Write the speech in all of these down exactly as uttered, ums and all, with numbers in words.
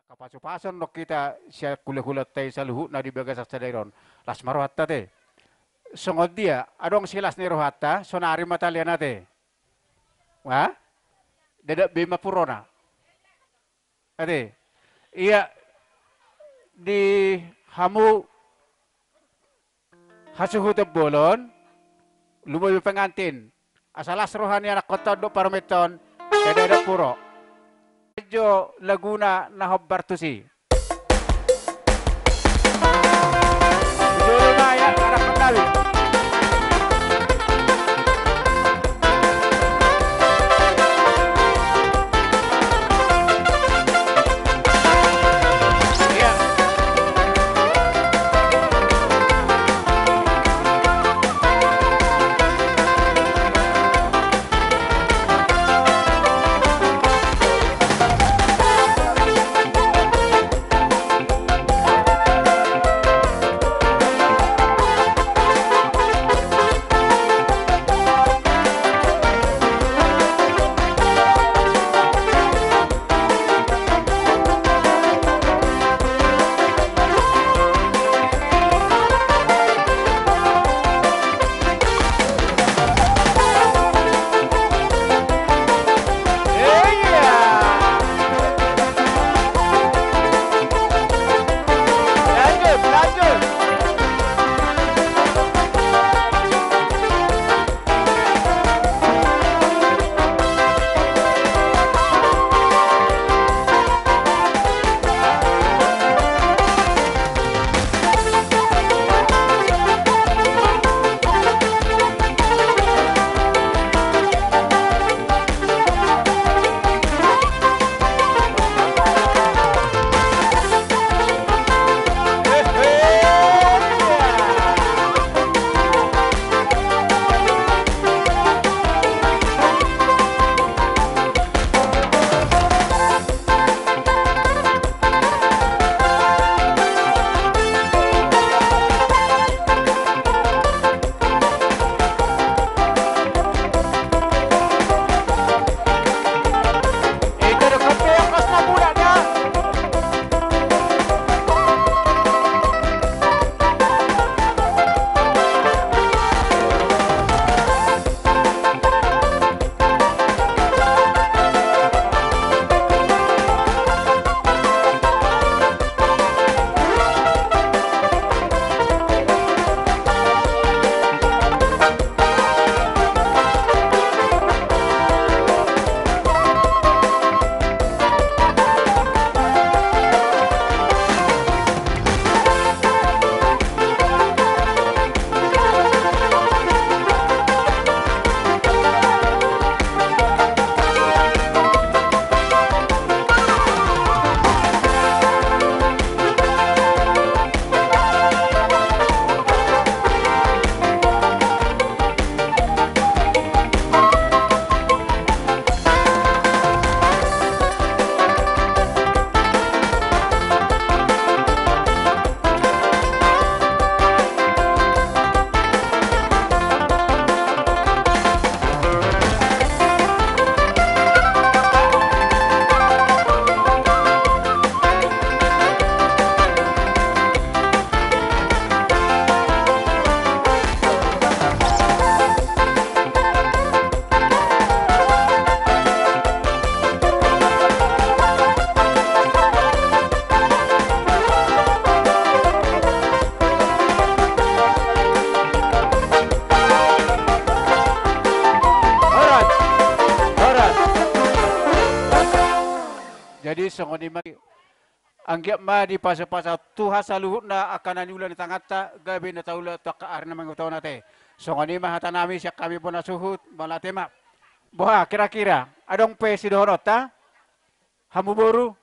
Angka pasu-pasu on dohot hita sian hula-hulanta i saluhutna di bagasan sadari on. Las ma rohanta ate. Songon dia, adong silas ni rohanta, sonari ma talian ate. Wah? Ndada be ma purona. Ate. Ia di hamu hasuhuton bolon, lumobi pengantin. Asa las roha ni anakkonta on dohot parumaenta on, ndada puro. Jo laguna na hombar tusi. Jolo ma ia, anakkon nami. Horas. Horas. Jadi songon i ma, anggiat ma dipasu-pasu Tuhan saluhutna angka na niula ni tanganta, gabe na taula tu angka ari na mangihut on ate. Songon i ma hata nami sian hami bona suhut, mauliate ma. Boha, kira-kira adong pe sidohononta? Hamu boru?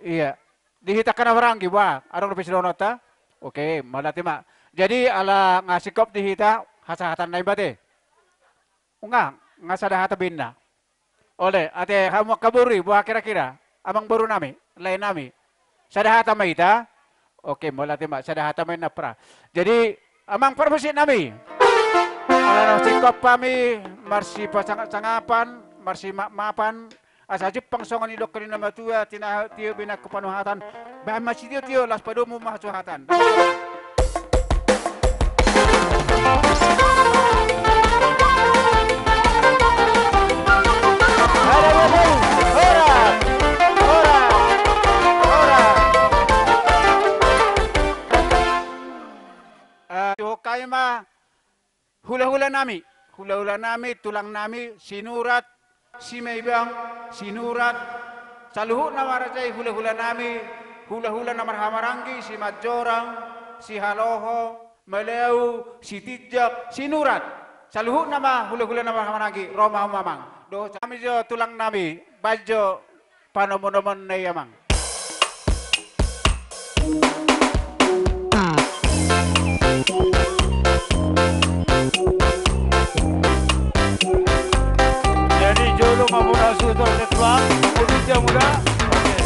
Ia. Di hita angka na marhaha i, boha, adong dope sidohononta? Oke, mauliate ma. Jadi ala nga singkop di hita hasahatan nami ate. Nga, nga sada hata baenna. Ole, ate hamu angka boru i, boha kira-kira? Amang boru nami, lae nami. Sada hata ma hita? Oke, mauliate ma, sada hata ma inna pra. Jadi, amang parmusik nami. Ala na singkop hami, marsipasangap-sangapan, marsimaaf-maafan, Asa jumpang songon i didok ni na matua, tinahu tio binakku panuhatan, bahen ma sitio-tio laos padomu ma hasuhatan. Horas, horas, horas. Eh, tu hami ma hula-hula nami, hula-hula nami, tulang nami, Sinurat, Simaibang, Sinurat, saluhutna ma raja i hula-hula nami, hula-hula na marhahamaranggi, Simanjorang, Sihaloho, Malau, Sitinjak, Sinurat, saluhutna ma hula-hula na marhahamaranggi, ro ma hamu amang. Dohot hami jo tulang nami, baen jo panomu-nomuna i amang. Jadi jolo ma muna sutor setua, udut ya muda. Oke.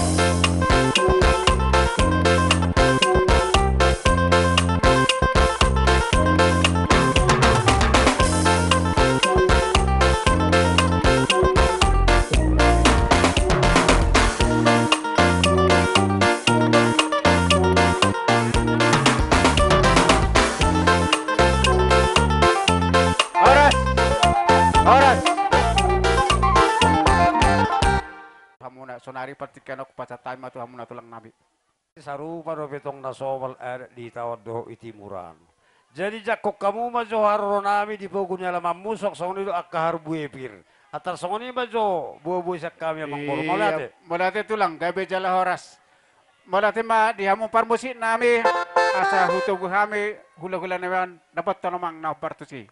Horas. Horas. Hamuna, sonari partingkian on hupasahat hami ma tu hamuna tulang nami. Sarupa dope tong na somal adat di Itaon dohot Hatimuran. Jadi jangkon hamu ma jo haroro nami di pogu ni alamanmu, suang songon i do angka harbue pir. Antar songon i ma jo boa-boa sian hami amang boru. Mauliate. Mauliate tulang, gabe jala horas. Mauliate ma di hamu parmusik nami, asa hutogu hami hula-hula nami on, dapothon amang na hombar tusi.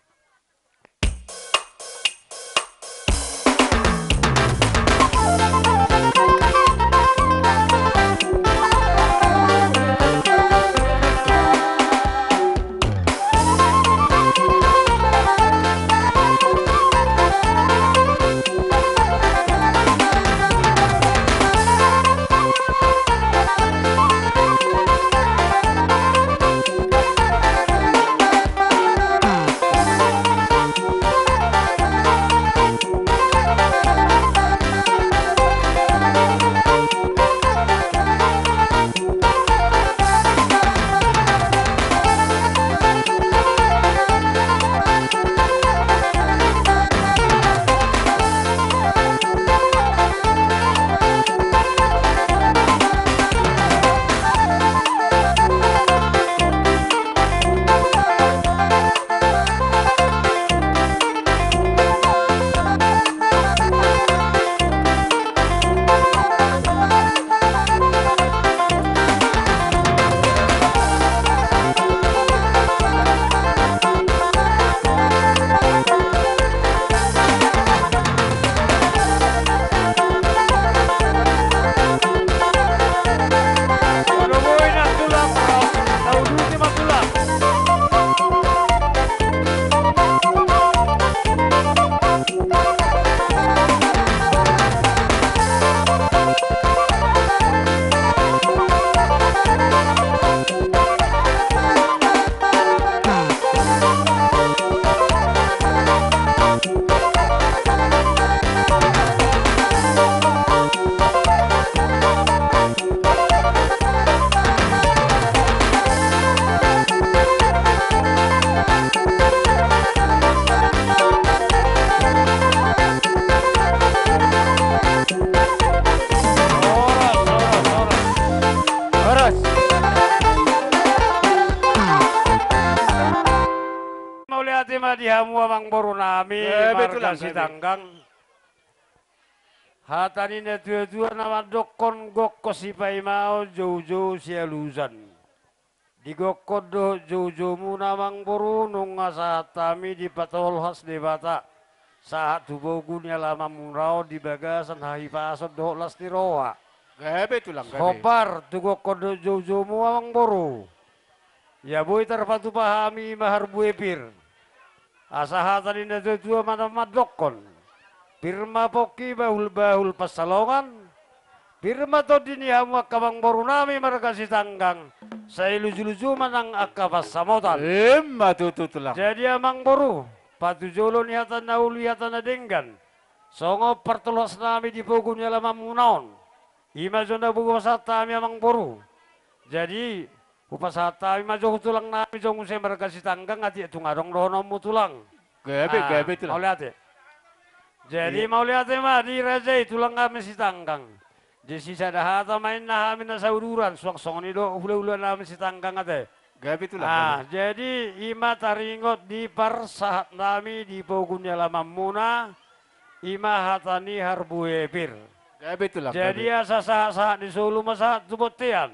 Horas. Mauliate ma di hamu amang boru nami, eh, marga Sitanggang. Hata ni na tua-tua na mandokkon, gokhon sipaimaon, joujou sialusan. Di gokhon dohot joujoumuna amang boru, nunga sahat hami dipatolhas Debata sahat tu pogu ni alamanmuna on di bagasan hahipason dohot las ni roha. Gabe tulang, gabe. Hombar tu gokhon dohot joujoumu amang boru. Ia boi tarpatupa hami ma harbue pir. Asa hata ni na tua-tua ma na mandokkon: Pir ma pongki bahul-bahul pansalongan, pir ma tondi ni hamu angka amang boru nami marga Sitanggang, sai luju-luju ma nang angka pansamotan. Ima tutu tulang. Jadi amang boru, patujolo ni hata na uli hata na denggan, Songon partolhas nami di pogu ni alaman muna on, i ma jo na boi hupasahat hami amang boru. Jadi, hupasahat hami ma jo tu tulang nami jo muse marga Sitanggang, atik tung adong dohononmu tulang. Gabe, ah, gabe tulang. Mauliate. Jadi, iya, mauliate ma di raja i tulang nami Sitanggang. Jadi sisada hata ma inna hami na sauduran, suang songon i do hulahula nami Sitanggang ate. Gabe tulang, ah, gabe. Jadi i ma taringot di parsahat nami di pogu ni alaman muna, i ma hata ni Harbue pir. Gabe tulang, gabe. Jadi asa sahat-sahat ni solu ma sahat tu bontean.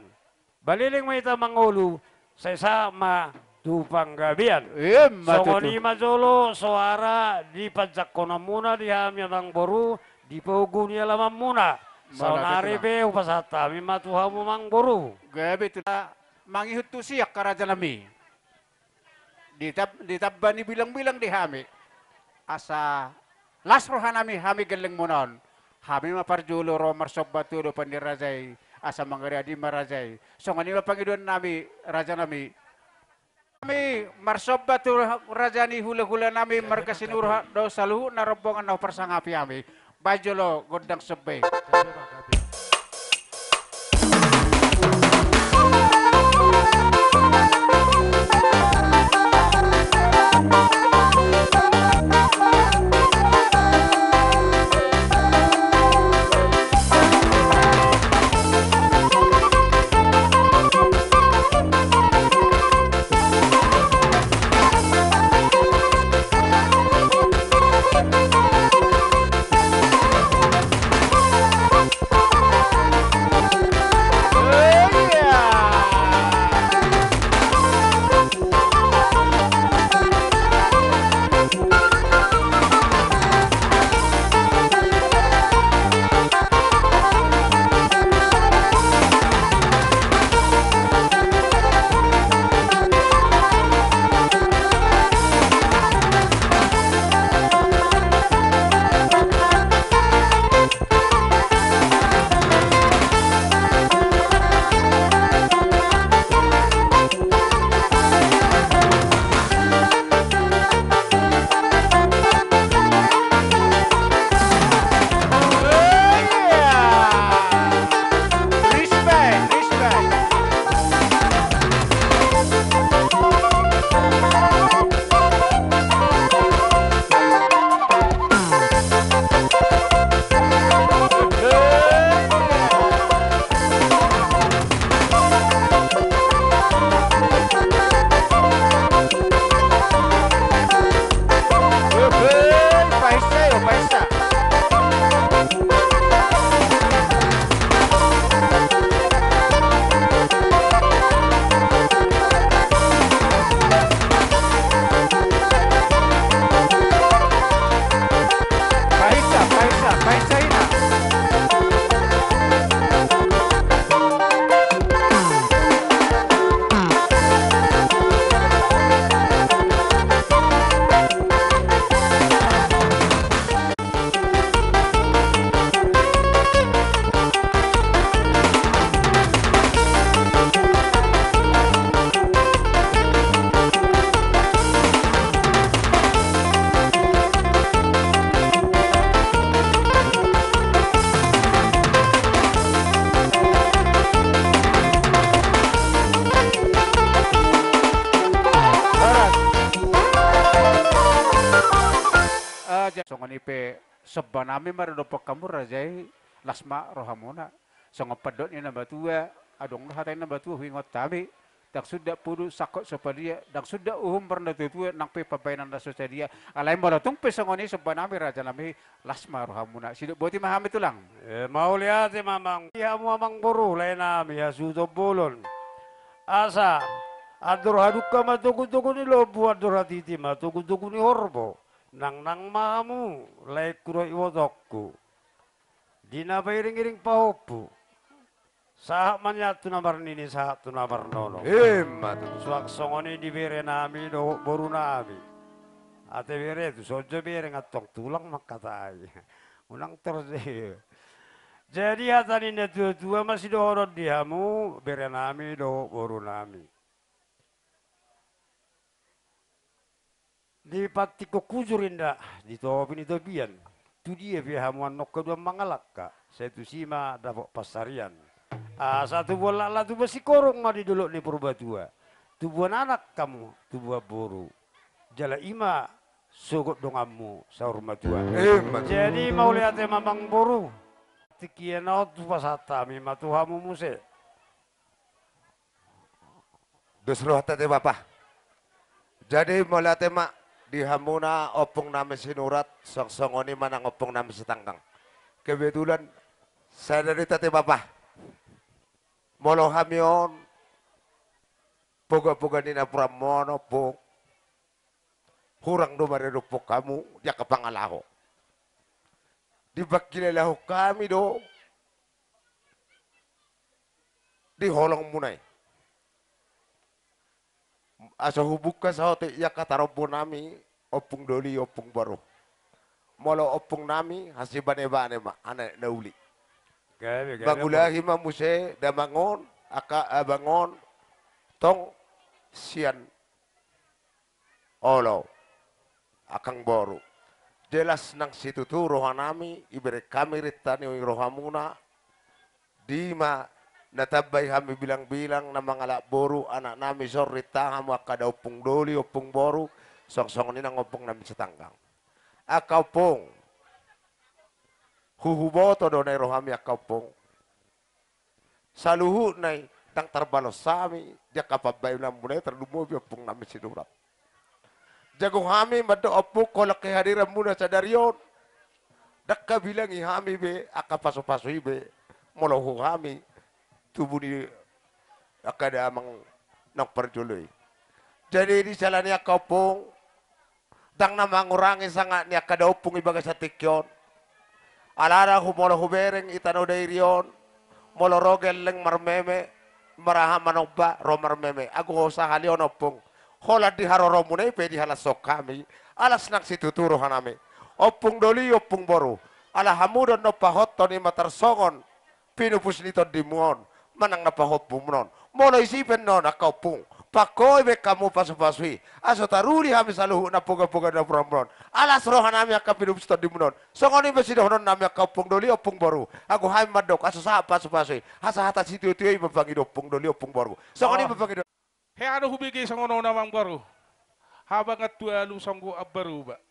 Baleleng ma hita mangolu, sai sahat ma tu panggabean. Ima tutu. Songon i ma jolo soara di panjangkonon muna di hami amang boru di pogu ni alaman muna. Saonari pe hupasahat hami ma tu hamu amang boru. Gabe tutu. Mangihut tusi angka raja nami. Ditab-, ditamba ni bilang-bilang di hami. Asa las roha nami hami gelleng muna on. Hami ma parjolo ro marsomba tu adopan ni raja i. Asa mangariadi ma raja i. Songon i ma pangidoan nami raja nami. Hami marsomba tu raja ni hulahula nami marga Sinurat dohot saluhutna rombongan na huparsangapi hami. Baen jolo gondang somba i. Songon i pe somba nami ma dohonon hamu raja i, las ma rohamuna. Songon pandok ni na matua, adong do hata ni na matua huingot hami. Ndang suda podo sangkot so padia, ndang suda uhum parnatuatua, nang pe pambahenan na so sadia. Alai molo tung pe songon i somba nami raja nami, las ma rohamuna. Sidok boti ma hami tulang. E, mauliate ma amang. Di hamu amang boru, lae nami hasuhuton bolon. Asa andor hadungka ma togutogu ni lombu, andor hatiti ma togutogu ni horbo. Nangnang ma hamu, laengku dohot ibotongku. Di na pairingiring pahompu. Sahat ma nian tu na marnini, sahat tu na marnono. Ima tutu. Suang songon i di bere nami dohot boru nami. Ate bere tu, songon jo bere, nga tong tulang mangkatai. Unang torus. Jadi hata ni natuatua ma sidohonon di hamu, bere nami dohot boru nami. Di pantikkon hujur inda, di topi ni topian. Tu dia pe hamu annon haduan mangalangka, sai tusi ma dapot pansarian. Asa tubuan laklak tubuan singkoru ma di dolok ni Purbatua. Tubuan anak hamu, tubuan boru. Jala i ma sogot donganmu saur matua. Emma. Jadi mauliate ma amangboru. Tingki on hupasahat hami ma tu hamu muse. Dos rohanta te bapa. Jadi mauliate ma di hamuna ompung nami Sinurat, songon i ma nang ompung nami Sitanggang. Kebetulan sada do hita te bapa. Molo hami on poga-poga ni napuran on ompung. Hurang do maredophon hamu di angka pangalaho. Dipangkilalahon hami do di holongmuna i. Asa hubuka saotik i angka tarombo nami, ompung doli, ompung boru. Molo ompung nami, hasibane-bane ma, anak na uli. Gabe, gabe. Mangulahi ma muse damang on, angka abang on, tong sian olo, angkang boru. Jelas nang situtu roha nami, ibere hami rinta ni rohamuna, di ma na tambai hami bilang-bilang, na mangalap boru, anak nami, songon rinta hamu angka da ompung doli, ompung boru, songon i nang ompung nami Sitanggang. Angka ompung, huhuboto do na i rohami angka ompung. Saluhutna i ndang tarbalos hami di angka pambahenanmuna i, tarlumobi ompung nami Sinurat. Jago hami mandok ompung, holan kehadiranmuna sadari on ndang habilangi hami be angka pasu-pasu i be, molo tu hami tubu ni angka damang naung parjolo i. Jadi di siala ni i angka ompung, ndang na mangurangi sangap ni angka da ompung i bagasan tingki on. Alana hu-, molo hubereng i tano Dairi on, molo ro gelleng marmeme, maraha manomba ro marmeme. Ago sahali on ompung, holan di haroromuna i pe dihalashon hami. Alas nang situtu roha nami. Ompung doli, ompung boru. Ala hamu do annon pahothon i ma tarsongon pinupus ni tondimu on manang na pahompumuna on. Molo isi pe annon angka ompung, pangkoi be hamu pasu-pasu i, asa taruli hami saluhut na poga-poga ni napuranmuna on. Alas roha nami angka pinupus tondimu on. Songon i ma sidohonon nami angka ompung doli, ompung boru. Ago hami mandok asa sahat pasu-pasu i, asa hata sitio-tio i ma pangido ompung doli, ompung boru. Songon i ma pangido. Hea do hubege songon on amangboru. Habangan tu alu songgo ambaruba.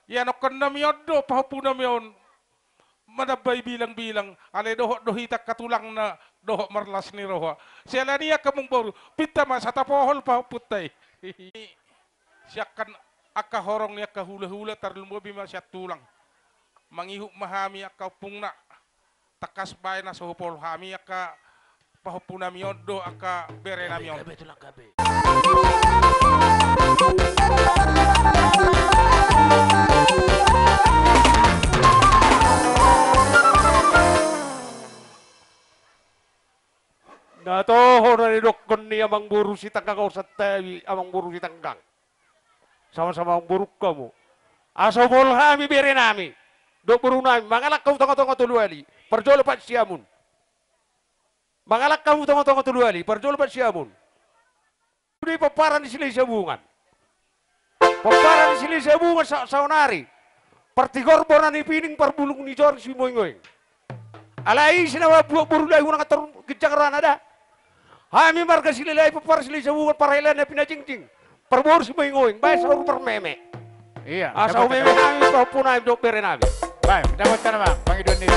Ianakkon nami on do pahompu nami on manambai bilang-bilang, alai dohot do hita angka tulangna dohot marlas ni roha. Siala ni i angka amangboru, pinta ma satapohol pahompunta i. Sian angka horong ni angka hula-hula, tarlumobi ma sian tulang. Mangihut ma hami angka ompungna. Tangkas baen na so hupaul hami angka pahompu nami on dohot angka bere nami on. Gabe, gabe, tulang, gabe. Na toho na nidokkon ni amangboru Sitanggang on, santabi amangboru Sitanggang. Sama-sama amangboru hamu. Asa hupaul hami bere nami dohot boru nami, mangalangka tu tonga-tonga Toluali, parjolo pat Siamun. Mangalangka tu tonga-tonga Toluali, parjolo pat Siamun. Sude pomparan ni Silahisabungan. Pomparan ni Silahisabungan sa-, saonari. Partigor bona ni pining, parbulung ni jorang, Simoingoing. Alai ise na mambuat boru lae, unang tor ginjang rohana da. Hami marga Silalahi, pomparan Silahisabungan, parhalado na pinajingjing, parboru Simoingoing, baen saur marmeme. Iya, asa dapat, umeme dapat. Hami pahompu nami dohot bere nami. Baik, dapat tanaman, pangidoan ni.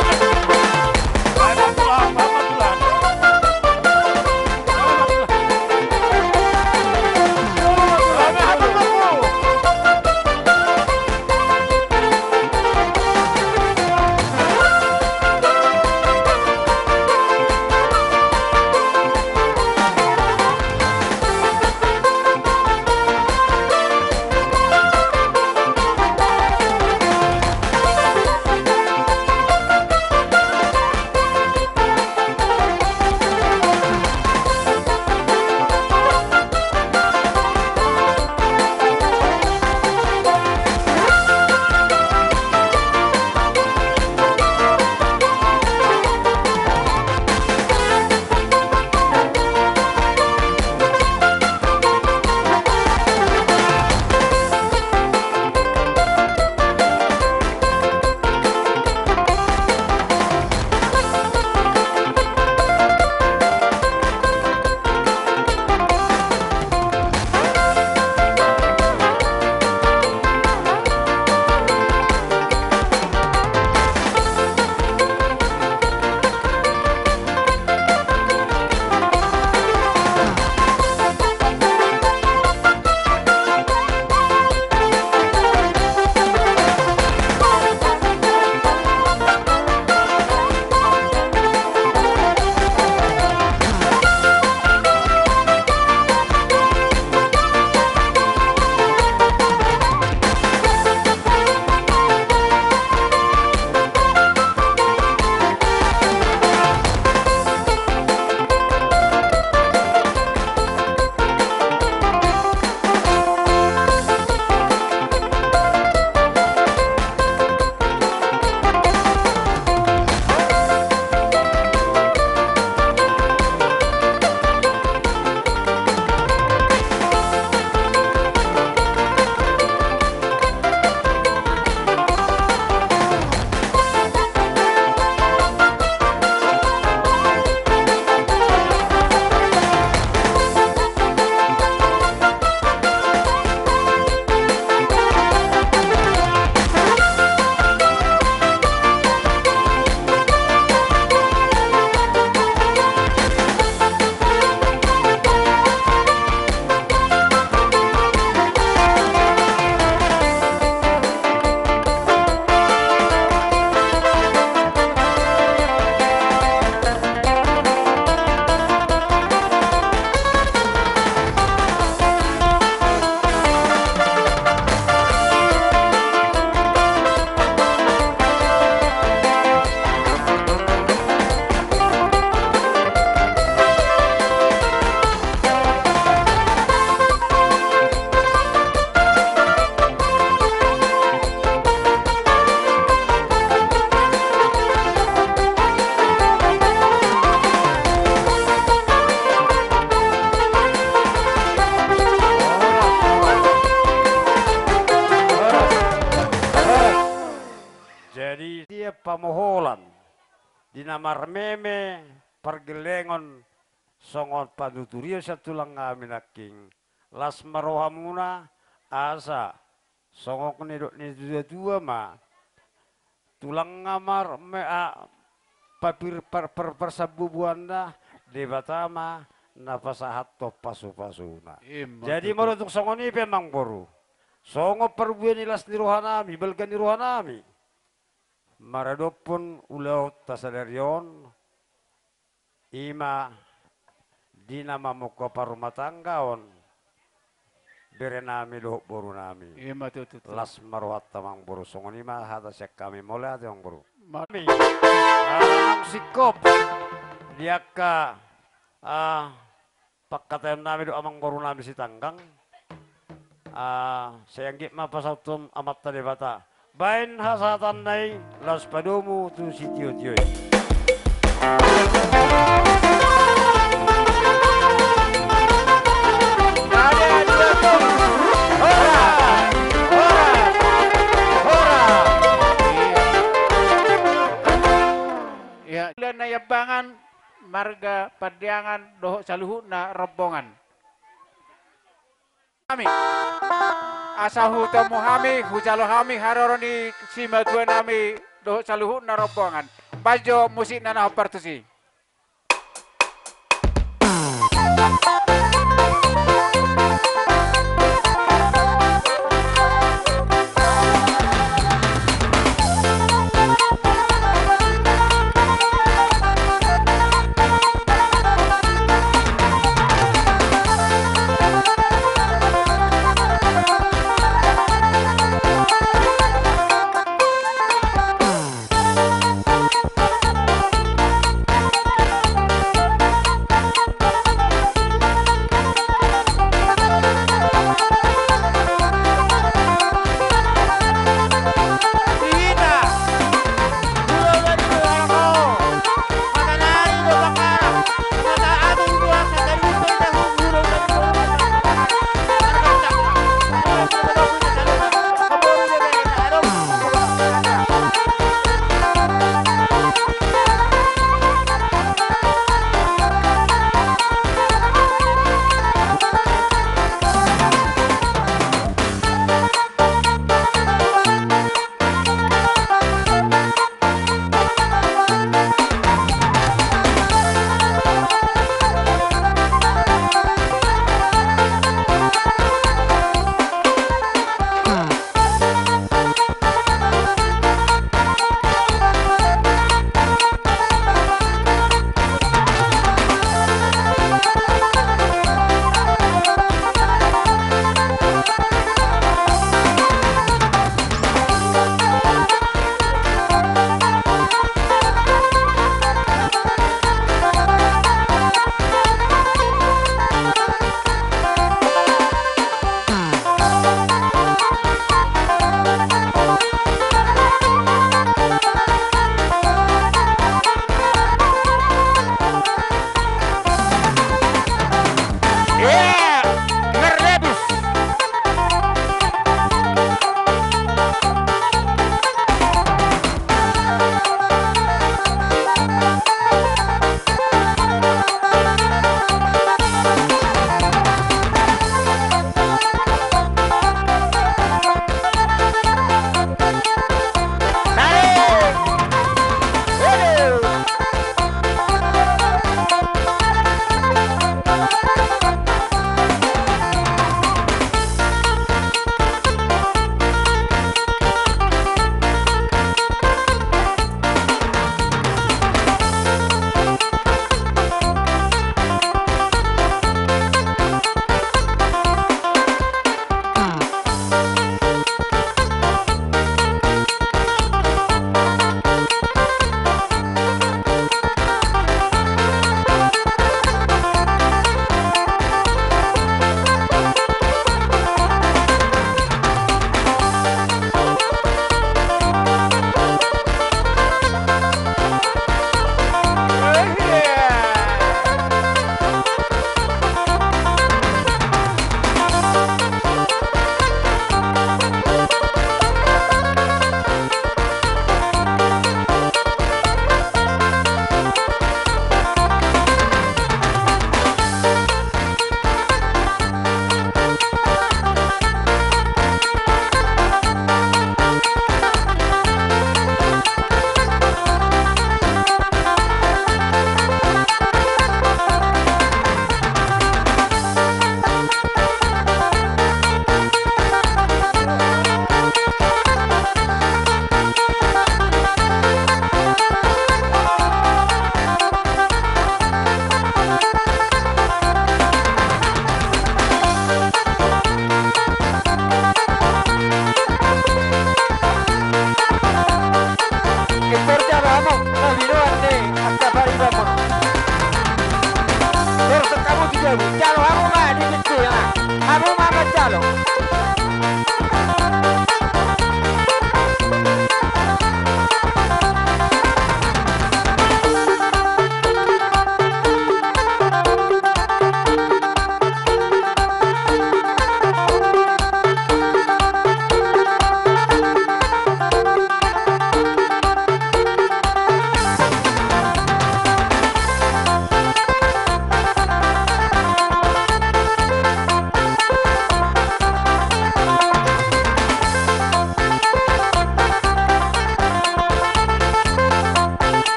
Jadi, dia pamoholan di na marmeme pargellengon songon panuturion sian tulang nami nangkin. Las ma rohamuna, asa songon nidok ni tua-tua ma, tulang nga mar-, me-, a, papir-, par-, par-, parsambubuanna, Debata ma na pasahathon pasu-pasuna. Ima tutu. Jadi molo tung songon i pe, amang boru, songon parbue ni las ni rohanami, balga ni rohanami, maradophon ulaonta sadari on, ima di na mamungka parrumatanggaon berenami dohot borunami. Ima tutu. Las ma rohanta, amang boru, songon i ma hata sian hami. Mauliate, amang boru. Ma- Hami, ah, singkop di angka, ah, pangkataionnami dohot amang borunami Sitanggang. Ah, sai anggiat ma pasauthon Amanta Debata. Baen hasahatanna i laos padomu tu sitiotio i. Horas! Horas! Horas! Ia, Naiambangan, marga Pandeangan dohot saluhutna rombongan. Hami. Asa hutomu hami, hujalo hami haroro ni simatuanami dohot saluhutna rombongan. Baen jo musikna na hombar tusi.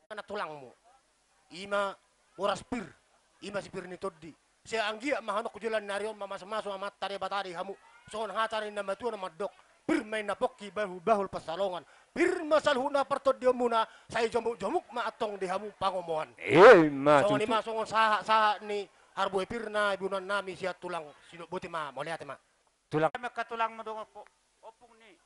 Anak tulangmu. Ima boras pir, ima si pir ni tondi. Sai anggiat ma hamu joloan ni ari on mamasumasu Amanta Debata di hamu. Songon hata ni na matua na mandok: Pir ma inna pongki, bahulbahul pansalongan. Pir ma saluhutna partondionmuna, sai jomukjomuk ma antong di hamu pangomoan. Ima tutu. Songon i ma songon sahatsahat ni harbue pir na ibunuan nami sian tulang Sidok. Boti ma, mauliate ma. Tulang. Maka tulangmu dongan po-, ompung ni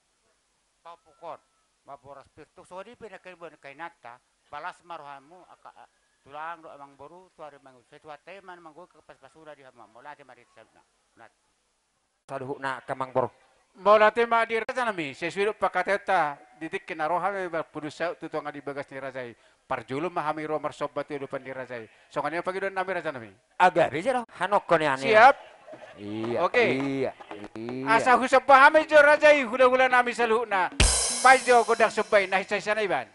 paompungkon, ma boras pir. Tung songon i pe na kaibuan kainanta, balas ma rohamu angka, a, tulang dohot amangboru tu ari mangihut. Sai Tuhanta i ma na manggohi angka pasupasuna di hamu. Mauliate ma di saluhutna. Mauliate. Saluhutna angka amangboru. Mauliate ma di raja nami, sesuai dohot pangkataionta, di tingki na ro hami marpudun saut tu tonga ni bagas ni raja i. Parjolo ma hami ro marsomba tu adopan ni raja i. Songon i ma pangidoan nami raja nami. Aga be jero hanokko ni ani. Siap. Iya. Oke. Iya. Iya. Asa husomba hami jo raja i, hulahula nami saluhutna. Baen jo gondang somba i na hinsa-hinsa na iban.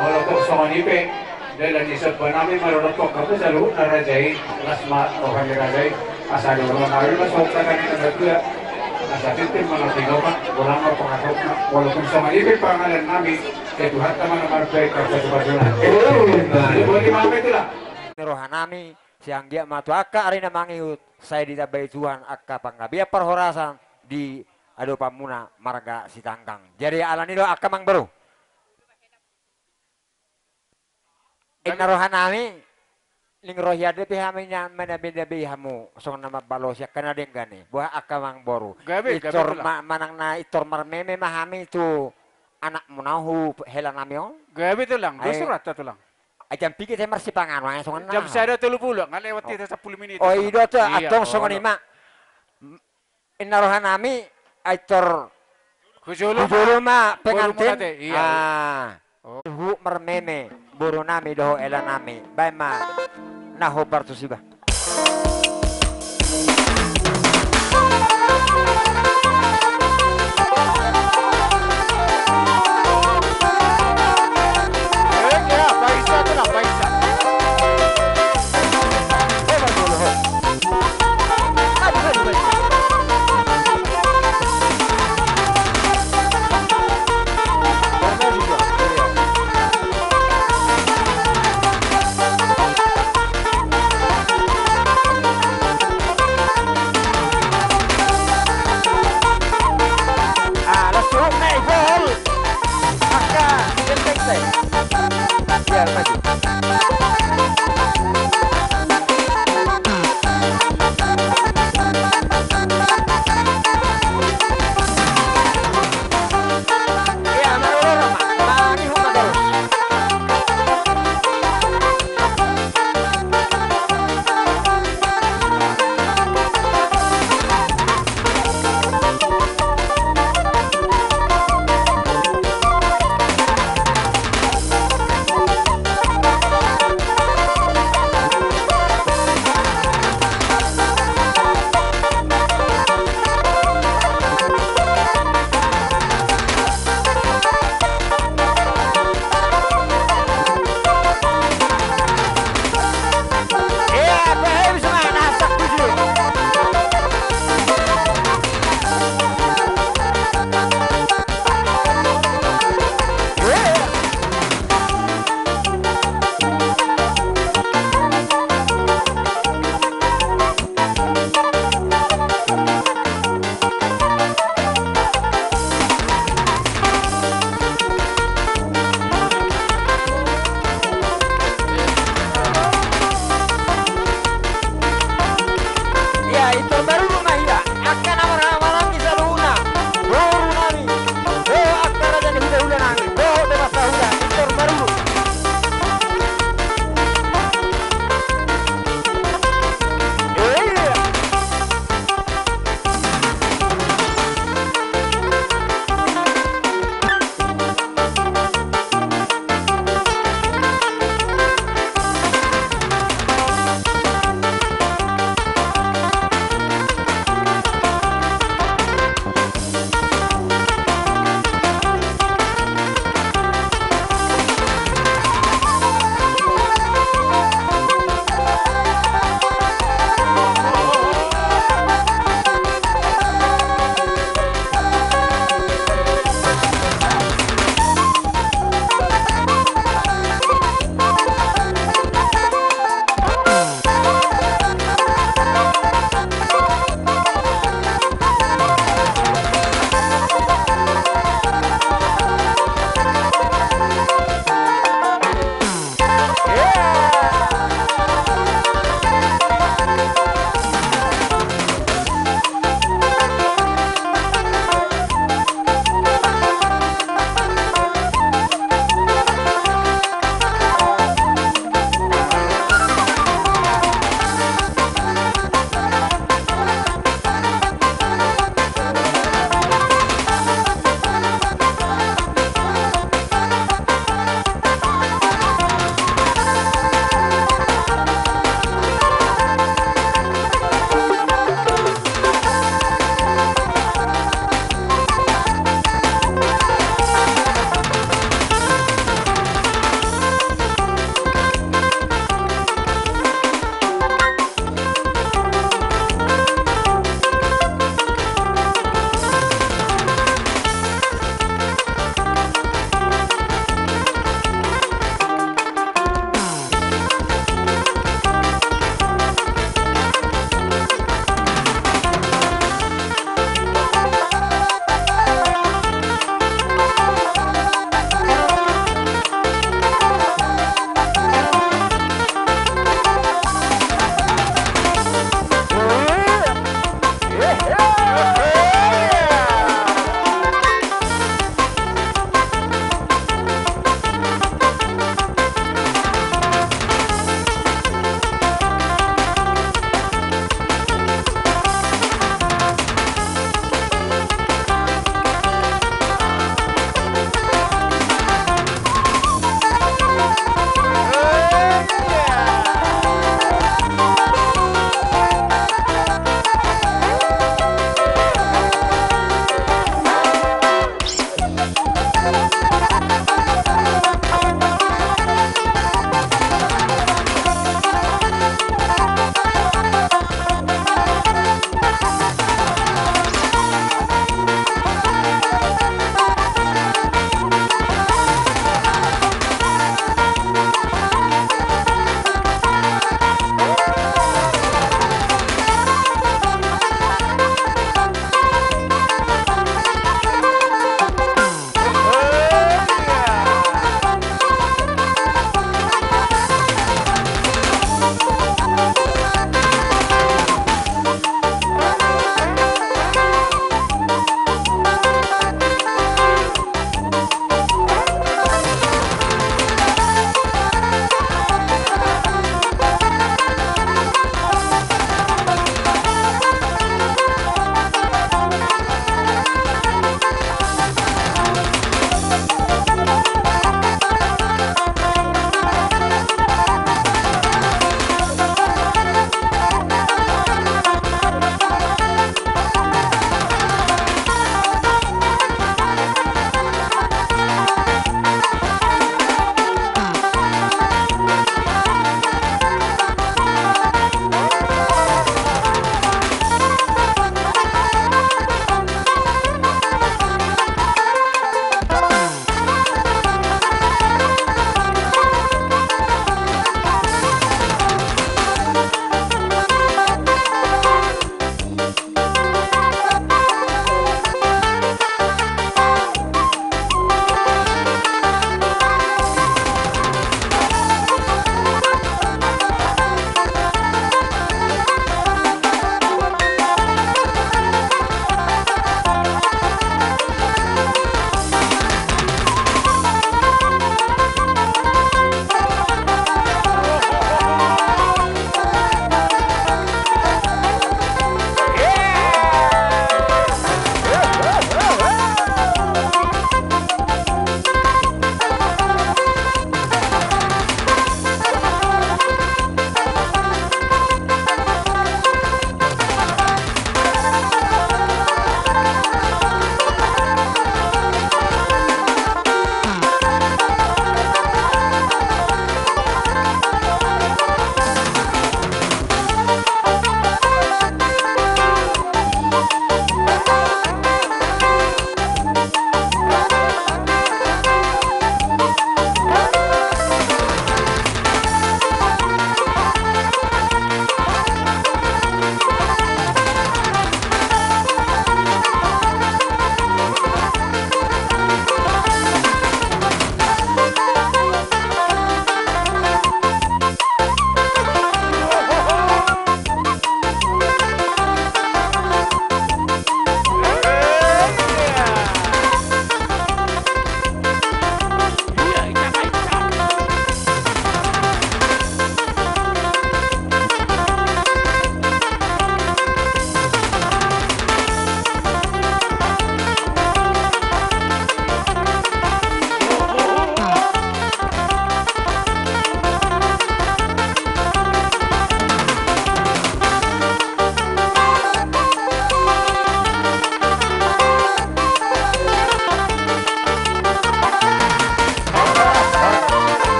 Walaupun songon i pe, dalan ni somba nami ma dohot hamu saluhutna raja i, las ma roha ni raja i, asa dohonon nami ma songon hata ni na matua, asa tintin ma na tinopa, bolang ma pangarahutna, walaupun songon i pe pangalan nami, sai Tuhanta ma na marbaen parpasupasuna. Emma. Jadi, boti ma hami tulang. Roha nami, sai anggiat ma tu angka ari na mangihut, sai ditambai Tuhan angka panggabean parhorasan di adopanmuna marga Sitanggang. Jadi, ala ni i do angka amangboru. Inna rohanami, ning ro hian dope hami na manabei-nabei hamu songon na mambalosi angka na denggan i. Boha angka amangboru? Gabe, gabe, Intor Tulang. Ma-, manang na intor marmeme ma hami tu anakmuna on, helanami on. Gabe, Tulang. Dos rohanta, Tulang. Ai jam piga hita marsipanganon, ai songon na. Jam sada tolu pulu, nga lewat hita sampulu minit. O, i do, Tulang. Iya, antong songon i ma. Inna rohanami, Intor. Hujolo ma pengantin. Iya. Ah. Huhut marmeme borunami dohot helanami. Baen ma na hombar tusi ba.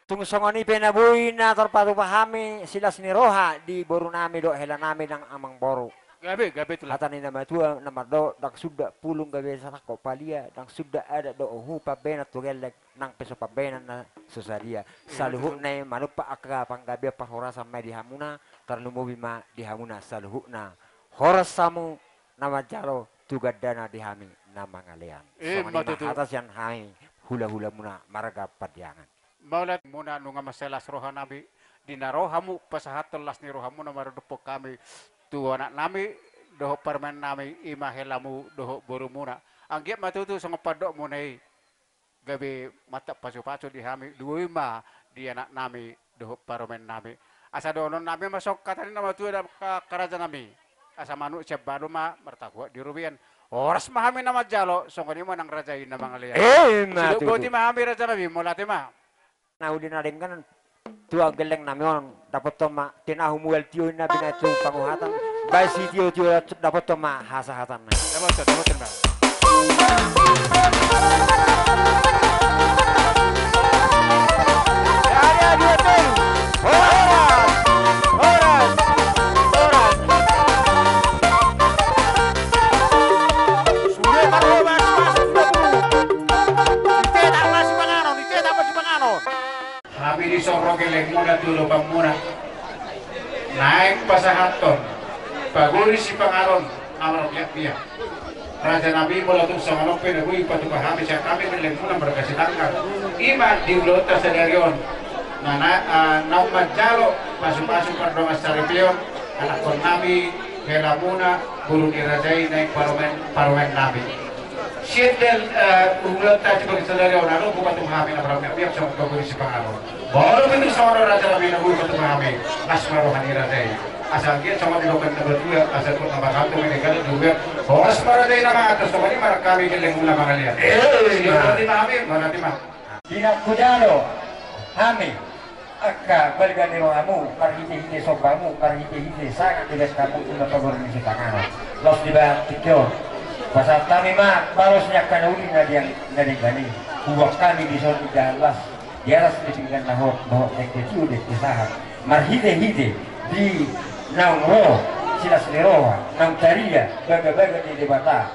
Tung songon i pe na boi na tarpatupa hami silas ni roha di boru nami dohot hela nami nang amang boru. Gabe, gabe tulang. Hata ni na matua na mandok, ndang suda pulung gabe satangkok palia, ndang suda adat dohot uhu pambahenan tu gelleng, nang pe so pambahenan na so sadia. Saluhutna i manumpak angka panggabean parhorasan ma i di hamuna, tarlumobi ma di hamuna saluhutna. Horas hamu na manjalo tu gandana di hami na mangalean. Songon i ma tutu hata sian hami hula-hulamuna marga Pandiangan. Mauliate muna nunga mansai las roha nami, di na ro hamu pasahathon las ni rohamuna maradophon hami tu anak nami dohot parumaen nami, i ma helamu dohot borumuna. Anggiat ma tutu songon pandokmuna i, gabe mantap pasu-pasu di hami, lumobi ma di anak nami dohot parumaen nami. Asa dohonon nami ma songon hata ni na matua dohot angka raja nami. Asa manuk sian balu ma martakuak di robean. Horas ma hami na manjalo, songon i ma nang raja i na mangalean. Eh, ima tutu. Boti ma hami raja nami, mauliate ma. Na uli na denggan tu gelleng nami on, dapothon ma tinahu mual tio i na binahen tu panguhatan. Baen sitio-tio dapothon ma hasahatanna. Dapothon, dapothon ma. Ada dua telu. Horas, horas, horas. Sude parhobas, pas sude bulu. Ite tama sipanganon, ite tama sipanganon. Hami dison ro gellengmuna tu adopanmuna naeng pasahathon pagori sipanganon na marmiak-miak. Raja nami, molo tung songon on pe na boi patupa hami sian hami gellengmuna marga Sitanggang, i ma di ulaonta sadari on. Na, na, ah, naung manjalo pasu-pasu pardongan saripeon anakkon nami, helamuna, boru ni raja i, naeng parumaen, parumaen nami. Sian, eh, ulaonta sadari on, ro hupatupa hami na marmiak-miak songon pagori sipanganon. Molo pe tung songon on raja nami, na boi patupa hami las ma roha ni raja i. Asa anggiat songon didok na matua, asa tu na marhata ma i na gabe di robean. Horas ma raja i na mangatur, songon i ma nang hami gellengmuna mangalean. Eh, iya. Songon i ma hami, mauliate ma. Di na hujalo hami angka balga ni rohamu, marhite-hite sombamu, marhite-hite sangap dibaen hamu tu na pagori ni sipanganon. Laos di bagas tingki on, pasahat hami ma balos ni angka na uli na denggan i. Huboan hami dison indahan las di atas ni pinggan na hot dohot dengke tio dengke sahat. Marhite-hite di naung ro silas ni roha, naung taria bagabaga ni Debata.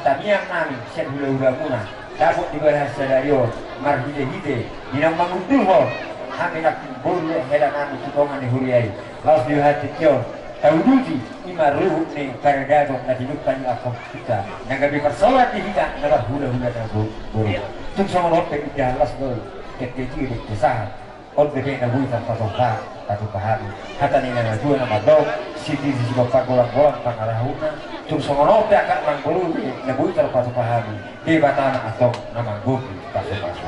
Tangiang nami sian hulahulamuna dapot di bagasan sadari on, marhitehite di naung mangundulhon hami nangkin boru hela nami tu tonga ni huria i. Laos di bagas tingki on tauduti i ma ruhut ni paradaton na tinumpak ni angka ompunta na gabe parsaoran di hita na marhulahula na bo-, boru. Tung songon on pe indahan las do dengke tio dengke sahat. On pe na boi tarpatupa, patupa hami. Hata ni na matua na mandok, sititi sigompa, golang-golang pangarahutna. Tung songon on pe angka amang boru na boi tarpatupa hami, Debata ma antong na manggohi pasu-pasu.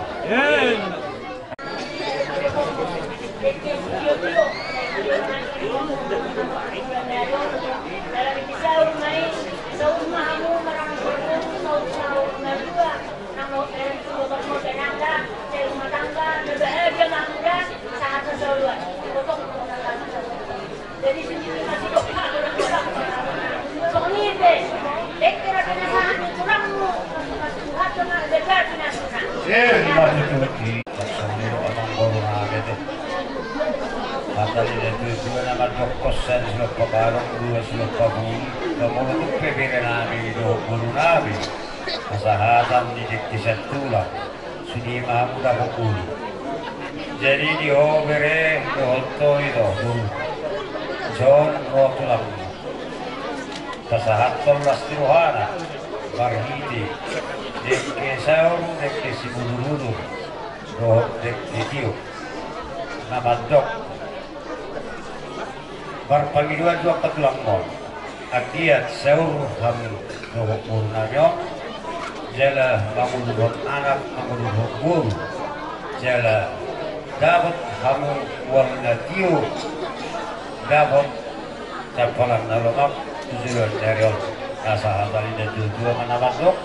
Hata ni na tuatua na mandok, horas ma silompa balong, dua silompa bulu, na molo tung pe bere nami dohot boru nami. Hasahatan ni dengke sian tulang, sude ma hamu dapot uli. Jadi di ho bere dohot ho ito boru, dison ro tulangmu pasahathon las ni rohana marhite dengke saur, dengke sibulur-ulur dohot dengke tio na mandok. Marpangidoan do angka tulangmon, anggiat saur hamu dohot boru nami on, jala mangulurhon anak, mangulurhon boru, jala dapot hamu uang na tio, dapot tampalan na lomak tu joloan ni ari on. Asa hata ni na tuatua ma na mandok,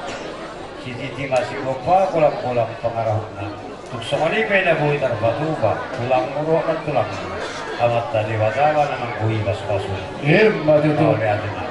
sititi ma sigompa, golang-golang pangarahutna. Tung songon i pe na boi tarpatupa, tulangmu dohot nantulangmu, Amanta Debata ma na manggohi pasu-pasu. Emma tutu. Mauliate ma.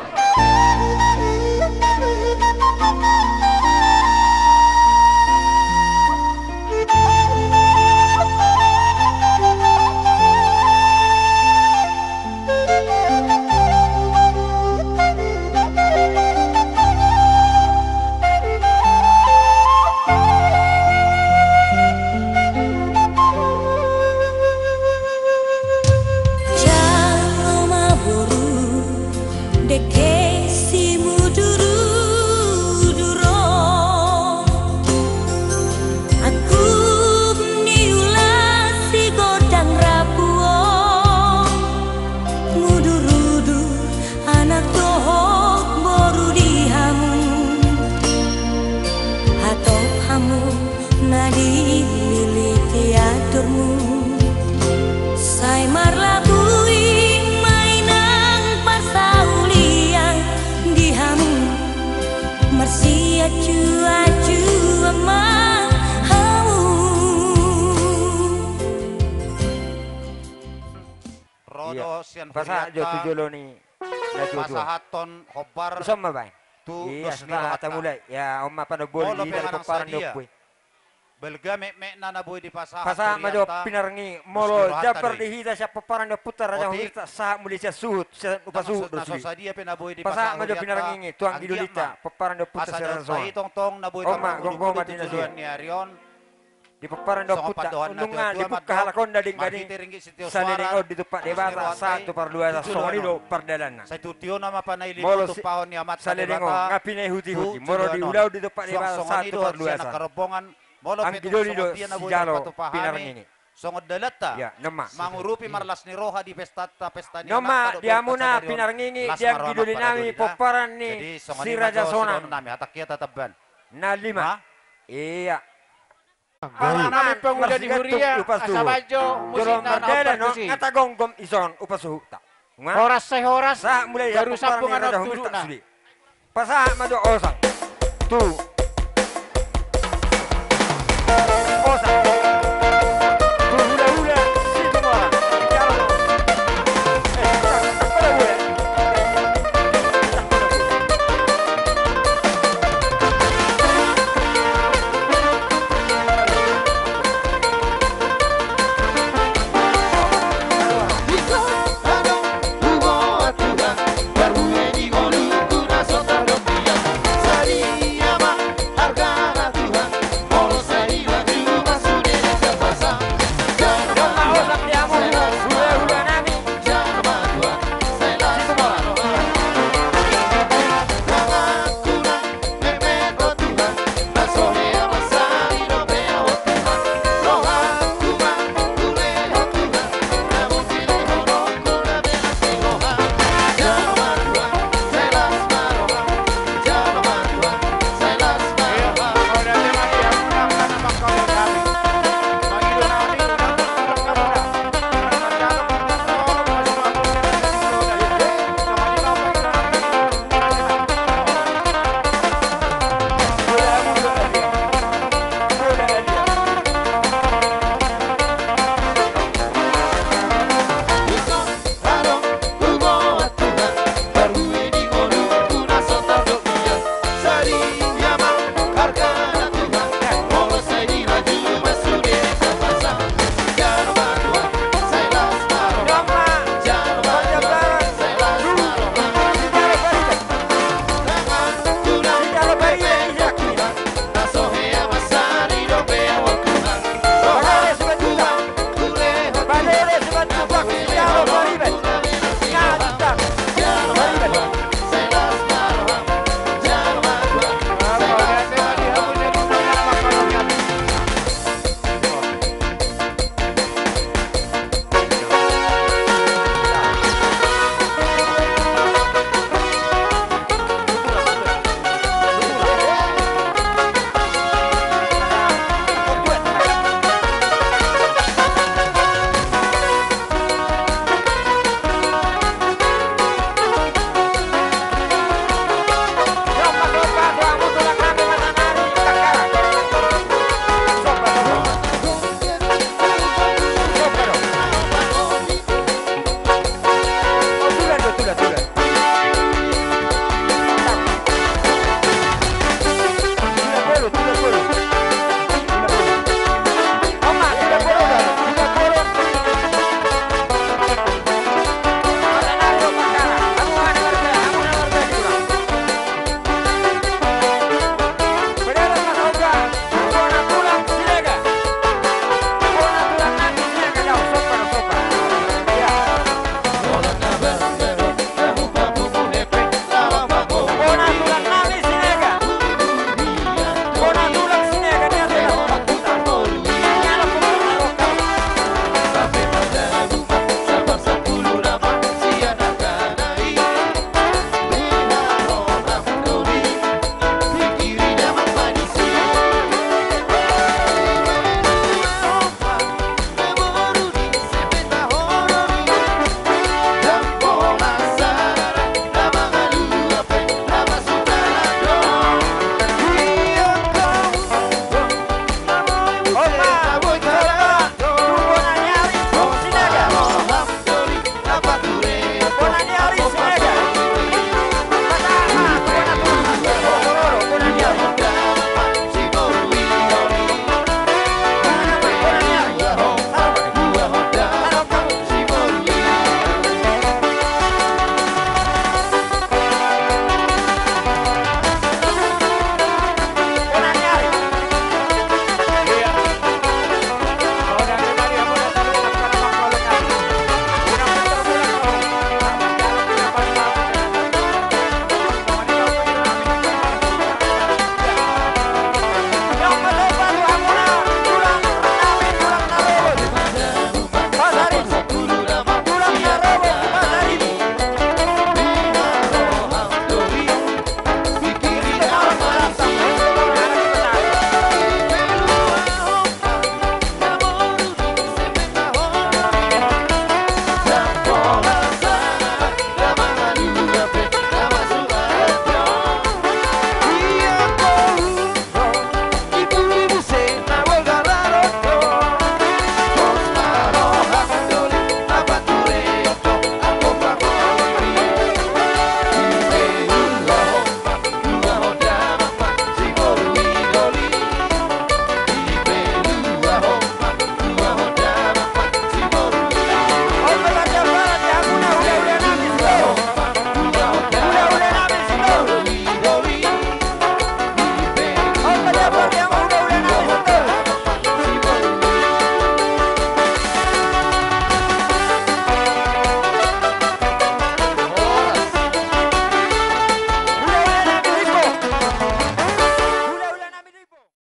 Sai marlapui ma inang parsaulian di hamu, marsiacuacuan ma hamu. Ro do sian hurianta. Pasahat jo tu jolo ni na tuatua. Pasahathon hombar. Ison ma baen. Tu dos ni rohanta. Mulai. Ia, on ma panomboli di hita di pomparan ni ompu i. Balga mekmekna na boi dipasahat. Pasahat ma jo pinarngingi, molo jambar di hita sian pomparan ni ompunta Raja Hurianta, sahat muse sian suhut, sian upa suhut do sude. Pasahat ma jo pinarngingi tu anggi dolinta pomparan ni ompunta si Raja Songon i. On ma gomgoman ni na sude. Di pomparan ni ompunta, nunga dibuka halak on na denggan i, saleleng on ditumpak Debata sahat tu parluasan, songon i do pardalananna. Molo saleleng on nga pinaihutihut i, molo di ulaon ditumpak Debata sahat tu parluasan. Anggi doli do sijalo pinarngingi. Songon dalanta. Ia, on ma. Mangurupi marlas ni roha di pestanta, pesta ni amanta dohot dohot. On ma di hamuna pinarngingi, di anggi doli nami pomparan ni si Raja Sonang. Na lima. Ia. Ala nami pemuda di huria, asa baen jo musikna na hombar tusi. Jolo mardalan on, nga tagomgom ison upa suhutta. Horas sai horas, baru sambungan on tudukna. Pasahat ma jo osang. Tu